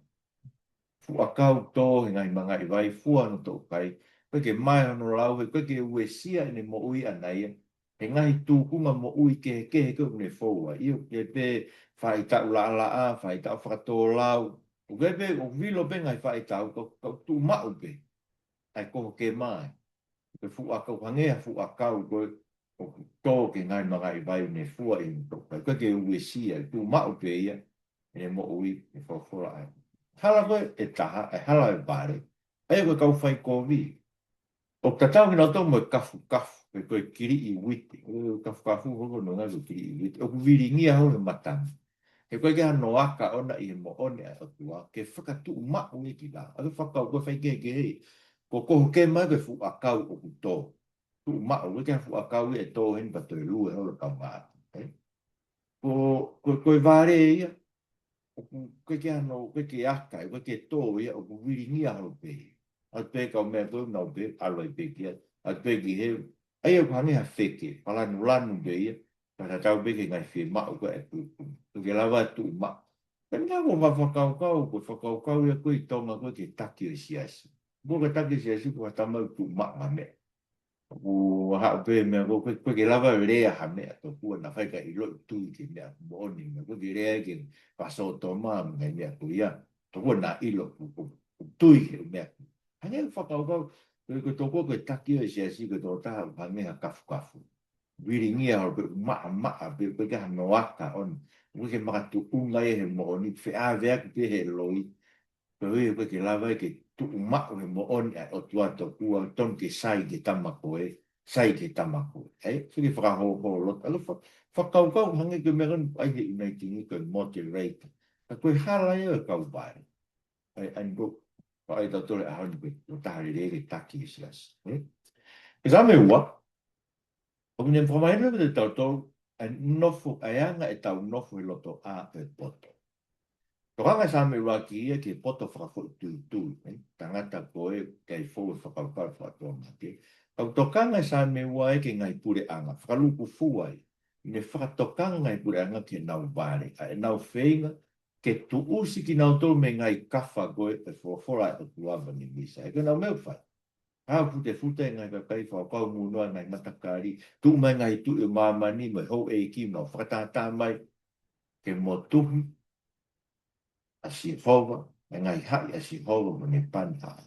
Fuʻu ʻakau tō he ngaahi mangaʻi vai, fua hono toʻukai. ʻOku ʻikai ke mae hono lau, he ʻoku ʻikai ke uesia ʻene moʻui ʻaʻana ia he ngaahi tūkunga moʻui kehekehe ko ē ʻoku ne fou ai. ʻIo, ke pē faʻahitaʻu laʻalaʻā, faʻahitaʻu fakatōlau. ʻOku ʻikai pē, ʻoku vilo pē ngaahi faʻahitaʻu, ka, ka tuʻu maʻu pē. ʻA e Kohokema ia. Ko e fuʻu ʻakau, hangē ha fuʻu ʻakau ko ē ʻoku tō ki he ngaahi mangaʻi vai ʻoku ne fua ʻi hono toʻukai. ʻOku ʻikai ke uesia, tuʻu maʻu pē ia ʻene moʻui, ʻene folofola ai. Hala ko ē ʻe taha, ʻa e hala ʻo e vale. ʻA ia ko e kau faikovi. ʻOku tatau kinautolu mo e kafukafu, pe ko e kiliʻi uite. Ko e kafukafu hoko no ngā ko e kiliʻi uite. ʻOku vilingia holo he matangi. He ʻoku ʻikai ke ʻi ai hano aka ʻoʻona ʻi he moʻoni ʻa e ʻOtua, ke fakatuʻu maʻu ia ki lalo. ʻA ia ko e fakakaukau faikehekehe. Ko e Kohokema ko e fuʻu ʻakau ʻoku tō. Tuʻu maʻu, ʻoku ʻikai ke ʻi ai ha fuʻu ʻakau ia ʻe tō heni pea toe lue holo kaungā atu. Ē? Ko, ko, ko e vale ia, ʻoku ʻikai ke ʻi ai hano, ʻoku ʻikai ke aka, ʻoku ʻikai ke tō ia, ʻoku vilingia holo pē. ʻAtu pē kau meʻa ko ē, nau pē, ʻalu ai pē ki ai. ʻAtu pē ki he, ʻa ia ʻoku hangē ha feke, fakalanu lanu pē ia, ka tatau pē ki he ngaahi fiemaʻu ko ē ʻa e pupu. ʻOku ke lava ʻo tuʻu maʻu. Pea meʻa ko e fakakaukau, ko e fakakaukau ia ko ē ʻi Tonga ko ē ki he taki ʻo e siasi. Ko e taki ʻo e siasi, ko e tamai ʻoku tuʻu maʻu ha meʻa. ʻOku haʻu pē meʻa ko ē, ko e, ko e ke lava lea ha meʻa tokua naʻa faʻa ʻiloʻi ʻoku tui ki he meʻa moʻoni, meʻa ko e ke lea ki he pasōtoma mo e ngaahi meʻa ko ia. Tokua naʻa ʻilo ʻoku, ʻoku, ʻoku tui ki he meʻa. Hangē ko e fakakaukau, ko e, ko e tokua ko e taki ʻo e siasi, ko e tokotaha ʻoku hangē ha kafukafu. Vilingia holo pē, maʻamaʻa pē, ko e ke hano aka ʻoni. Ko e ke makatuʻunga ia he moʻoni, feʻaveaki pē he loi. Ko ia ko e ke lava ia ke tuʻu maʻu he moʻoni ʻa e ʻOtua tokua, tonu ke sai ki he tama ko ē, sai ki he tama ko ē. ʻAi, so ke fakahōhōloto. ʻAlu fa-, fakakaukau hangē ko e meʻa ko eni ʻai he Uniting ko e moderator. Ka ko e hala ia ʻo e kau vale. ʻAi, ʻai ko, ʻai tautolu ʻa hono ko e, ko e taha lelei ke taki ʻo e siasi. ʻE? Ko e Saame ua, ʻoku ne fakamahino kiate kitautolu ʻa e nofo, ʻa e anga ʻetau nofo he loto ʻa e poto. Tokanga ʻa e Saame ua ki ia ki he poto fakafoʻituitui, ʻe? Tangata ko ē ʻikai fou he fakakaukau fakatuʻamātuʻa. Ka ʻoku tokanga ʻa e Saame ua ia ki he ngaahi puleʻanga, fakalūkufua ia. Ne fakatokanga ngaahi puleʻanga ki heʻenau vale, ʻa ʻenau feinga ke tuʻusi kinautolu mei he ngaahi kafa ko ē ʻo e folofola ʻa e ʻOtua mo ʻene misa. ʻE ko ʻenau meʻa ʻoku fai. Haʻu ʻo futefute e ngaahi kakai, fakakaukau munoa e ngaahi matakali, tuʻu mai e ngaahi tuʻi ʻo māmani mo e houʻeiki, nau fakatātā mai ke motuhi ʻa Sihova, e ngaahi haʻi ʻa Sihova mo ʻene pani haʻa.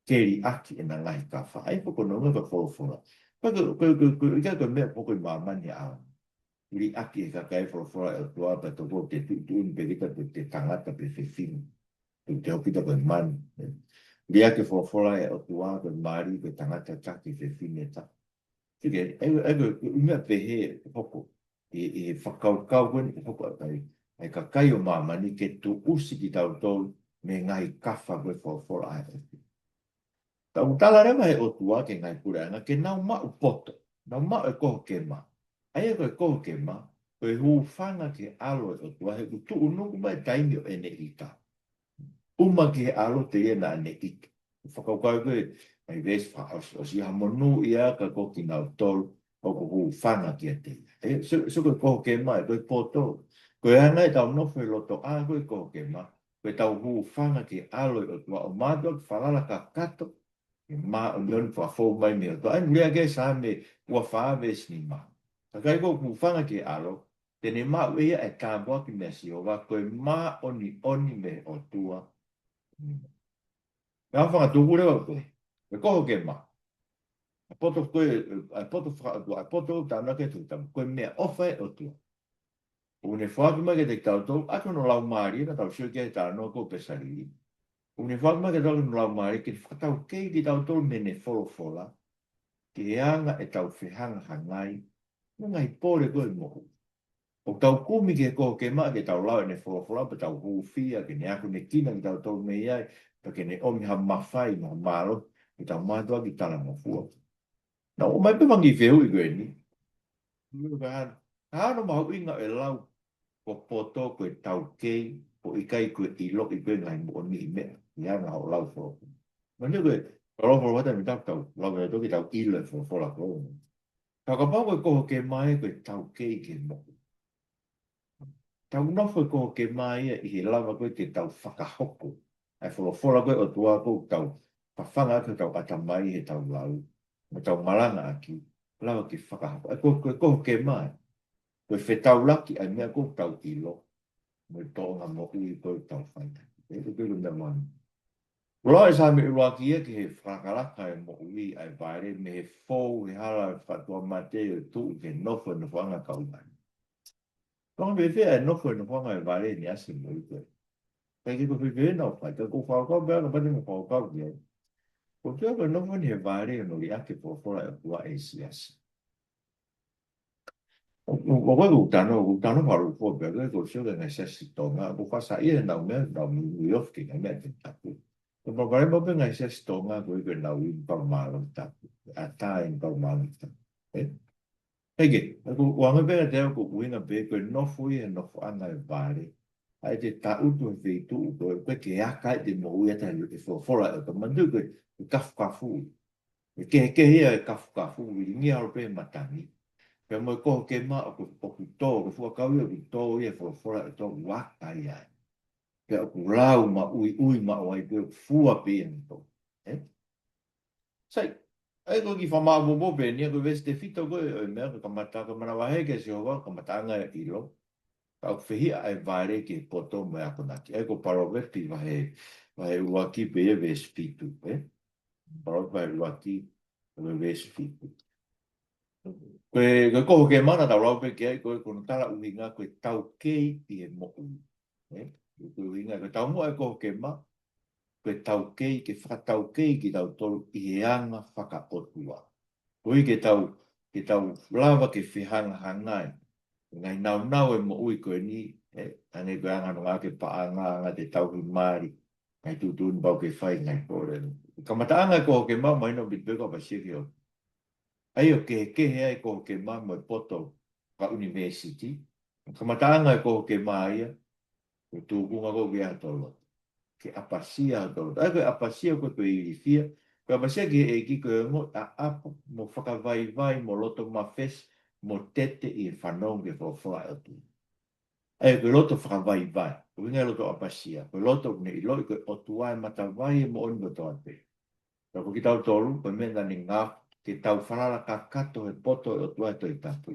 Ke liʻaki ʻena ngaahi kafa. ʻAi ko e konga ʻo e folofola. Ko e, ko e, ko e, ko e, ʻikai ko e meʻa ʻoku hoko ʻi māmani ʻaʻau. Liʻaki e kakai e folofola ʻa e ʻOtua pea tokua te tuʻutuʻuni pē kita ko e tangata pe fefine. Te hoko kita ko e manu. Liʻaki e folofola ʻa e ʻOtua ko e mali, ko e tangata taki, fefine taki. Sike, ʻe, ʻe, ko e, ko e meʻa pehē ʻe hoko. ʻI, ʻi he fakakaukau ko eni ʻe hoko ʻa e, ʻa e kakai ʻo māmani ke tuʻusi kitautolu mei he ngaahi kafa ko e folofola ʻa e ʻOtua. Ka ʻoku tala leva ʻe he ʻOtua ki he ngaahi puleʻanga ke nau maʻu poto, nau maʻu e koho kema. ʻA ia ko e koho kema, ko e hūfanga ki he ʻAlo ʻo e ʻOtua he ʻoku tuʻunuku mai e taimi ʻo ʻene ʻita. ʻUma ki he ʻAlo telia naʻa ne ʻita. Fakakaukau ko e, ʻai veesi fakaʻosi, ʻosi ha monūʻia ka ko kinautolu ʻoku hūfanga kiate ia. ʻE, so, so ko e koho kema, ko e poto. Ko e anga ʻetau nofo he loto ʻa ko e koho kema, ko ʻetau hūfanga ki he ʻAlo ʻo e ʻOtua ʻo mātuʻaki falala kakato, ʻe māʻoniʻoni fakafou mai mei he ʻOtua. ʻAi, lea ki he Saame ua fā veesi nima. Kakai ʻoku hūfanga ki he ʻAlo, te ne maʻu ʻe ia e tāpuaki meia Sihova, ko e māʻoniʻoni mei he ʻOtua. Ka fakatuku leva ko e, ko e koho kema. ʻA e poto ko e, ʻa e poto faka-, ʻa e poto tānaki ʻe he Tohi Tapu, ko e meʻaʻofa ʻa e ʻOtua. ʻOku ne foaki mai kiate kitautolu, ʻaki hono Laumālie, naʻa tau sio ki ai he talanoa ko ē ʻo Pesalili. ʻOku ne foaki mai kiate kitautolu hono Laumālie, ke fakataukei kitautolu mei heʻene folofola, ki he anga ʻetau fehangahangai, mo e ngaahi pole ko ē ʻo e moʻui. ʻOku tau kumi ki he koho kema ke tau lau ʻene folofola, pea tau hūfia, ke ne akonekina kitautolu mei ai, pea ke ne ʻomi ha mafai, mo ha mālohi, ke tau mātuʻaki talangofua. Naʻa ʻomai pē fanga kiʻi fehuʻi ko eni. Ka hano, ka hano mahuʻinga ʻo e lau ko e poto, ko e taukei, ko e ʻikai ko e ʻiloʻi ko e ngaahi moʻoniʻi meʻa, ʻi he anga hoʻo lau folofola. Mahino ko e, ka lau folofola ʻa e Tohi Tapu, lau folofola ʻa e Tohi Tapu, ʻilo e folofola ko ē. Ka kapau ko e koho kema ia ko e taukei ki he moʻui. Tau nofo he koho kema ia ʻi he lava ko ē ke tau fakahoko ʻa e folofola ko ē ʻa e ʻOtua, ko ʻetau fafanga ʻaki hotau ʻatamai heʻetau lau, mo ʻetau malangaʻaki, lava ke fakahoko. ʻA ia ko e, ko e koho kema ia, ko e fetaulaki ʻa e meʻa ʻoku tau ʻilo, mo e tōʻonga moʻui ʻoku tau fai. ʻE, ʻoku ʻikai ko e meʻa moʻoni. Ko e lau ʻa e Saame ʻuluaki ia ki he fakalakalaka e moʻui ʻa e vale, mei he fou he hala fakatuʻamātuʻa ʻo tuʻu ke nofo he nofoʻanga kauvai. Ko e hā e meʻa ʻe fai ai e nofo he nofoʻanga ʻo e vale ʻi he ʻasi moʻui ko ē? ʻIkai ke ko e fefine ʻoku fai, ka ʻoku ou fakakaukau pē ʻa e kapau te mou fakakaukau ki ai. Ko e hā ko e nofo ʻi he vale ʻo hono liʻaki e folofola ʻa e ʻOtua ʻe he siasi? ʻO, ʻo, ʻo, ko e, ko e tano, ko e tano fakalūkufua pē, ko e, ko e sio ki he ngaahi siasi Tonga, ʻoku fakaʻaongaʻi ʻenau meʻa, ʻenau mui ofi ki he ngaahi meʻa Tohi Tapu. Ko e palopalema pē ngaahi siasi Tonga, ko e, ko ʻenau ʻi he pau mālohi tapu. ʻAtā ʻi he pau mālohi tapu. ʻE? ʻIkai ke, ʻoku, ʻoku anga pē ʻa e teu ko e ʻuhinga pē, ko e nofo ʻi he nofoʻanga ʻo e vale. ʻa e te taʻutu he feituʻu ko ē, ko e ke aka ʻete moʻui ʻa e folofola ʻa e ʻOtua. Manatuʻi ko e kafukafu. ʻE kehekehe ia e kafukafu, vilingia holo pē matangi. Pea mo e koho kema ʻoku, ʻoku tō, ko e fuʻu ʻakau ia ʻoku tō ia he folofola ʻa e ʻOtua ʻoku aka ia ai. Pea ʻoku lau maʻuiʻui maʻu ai pē ʻoku fua pē ia ʻe he ʻOtua. Ē? Sai, ʻa ia ko e kiʻi fakamaʻopoʻopo pē eni ia ko e veesi tefito ko ē ʻo e meʻa ko e kamata, ko e manavahē kia Sihova, kamataʻanga ʻo e ʻilo. Ka ʻoku fehiʻa ʻa e vale ki he poto mo e akonaki. ʻA ia ko Palōvepi vahe, vahe ʻuluaki pē ia veesi fitu, ē? Palōvepi vahe ʻuluaki, ko e veesi fitu. Ko e, ko e koho kema naʻa tau lau pē ki ai, ko e, ko hono talaʻuhinga ko e taukei ʻi he moʻui. Ē? Ko e ʻuhinga, ko e taumuʻa e koho kema, ko e taukei, ke fakataukei kitautolu ʻi he anga fakaʻotua. Koeʻuhi ke tau, ke tau lava ke fehangahangai. Ngaahi naunau e moʻui ko eni, ē, ʻanai ko e anga hono ngāueʻaki e paʻanga, anga ʻete tauhi mali, ngaahi tuʻutuʻuni pau ke fai, ngaahi pole. Kamataʻanga e koho kema, mahino ʻaupito pē ko e ʻapasia ki he ʻOtua. ʻA ia ʻoku kehekehe ai e koho kema mo e poto fakaʻunivēsiti. Kamataʻanga e koho kema ia, ko e tūkunga ko ē ki ai hotau loto. Ke ʻapasia hotau loto. ʻA ia ko e ʻapasia ko ē ko e ilifia, ko e ʻapasia ki he ʻEiki ko e ongoʻi ʻaʻapa mo fakavaivai mo loto mafesi mo tete ʻi he fanongo ki he folofola ʻa e ʻOtua. ʻA ia ko e loto fakavaivai, ko e ʻuhinga e loto ʻapasia, ko e loto ʻoku ne ʻiloʻi ko e ʻOtua e matavai e moʻoni kotoa pē. Ka ko kitautolu, ko e meʻa naʻa ne ngāue ke tau falala kakato he poto ʻo e ʻOtua he Tohi Tapu.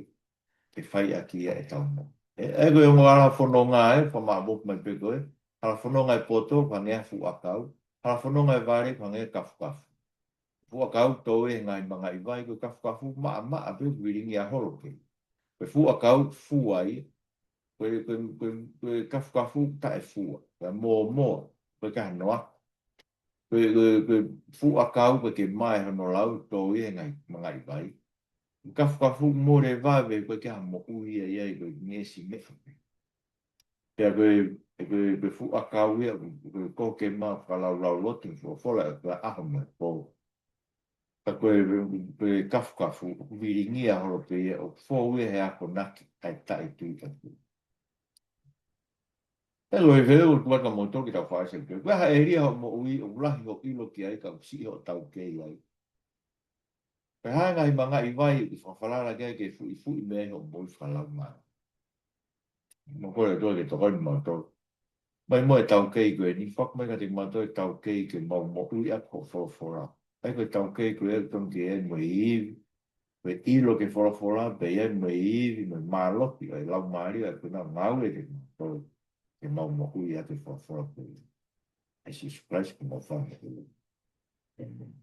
Ke fai ʻaki ia ʻetau moʻui. Ē, ʻa ia ko e ongo hala fononga ē, fakamaʻopoʻopo mai pē ko ē, hala fononga e poto, ko e hangē ha fuʻu ʻakau, hala fononga e vale, ko e hangē ha kafukafu. Fuʻu ʻakau tō ʻi he ngaahi mangaʻi vai, ko e kafukafu maʻamaʻa pē, vilingia holo pē. Ko e fuʻu ʻakau fua ia, ko e, ko e, ko e, ko e kafukafu taʻefua, ko e mōmoa, ko e kanoa. Ko e, ko e, ko e fuʻu ʻakau ko ē ke mae hono lau, tō ʻi he ngaahi mangaʻi vai. Kafukafu mole vave, ko e ke ha moʻui ia, ia, ko e ngeʻesi meʻa. Pea ko e, ko e, ko e fuʻu ʻakau ia, ko e, ko e koho kema fakalaulau loto, folofola, ko e ʻaho mo e pō. Ka ko e, ko e kafukafu, ʻoku vilingia holo pē ia, ʻoku fou ia he akonaki ʻa e taʻetui ʻOtua. Ē, ko e fē ʻoku tuʻu atu kia moutolu ke tau fakaʻasi pē. Ko e hā ʻēlia hoʻo moʻui ʻoku lahi hoʻo ʻilo ki ai ka ʻoku siʻi hoʻo taukei ai? Ko e hā e ngaahi mangaʻi vai ʻoku ke fakafalala ki ai ke fuʻifuʻi mei ai hoʻo moʻui fakalaumālie? Mo kole ʻOtua ke tokoni mautolu. Mai mo e taukei ko eni, fakaʻamu mai kiate kimautolu e taukei ke mau moʻui ʻaki hoʻo folofola. ʻA ia ko e taukei ko ē ʻoku tonu ke ʻi ai mo e ivi, ko e ʻilo ki he folofola, pea ʻi ai mo e ivi, mo e mālohi ʻo e Laumālie, ʻa ia ko e ngāue kiate kimautolu ke mau moʻui ʻaki e folofola ko ē. ʻIa Sīsū Kalaisi ko homau Fakamoʻui. ʻĒmeni.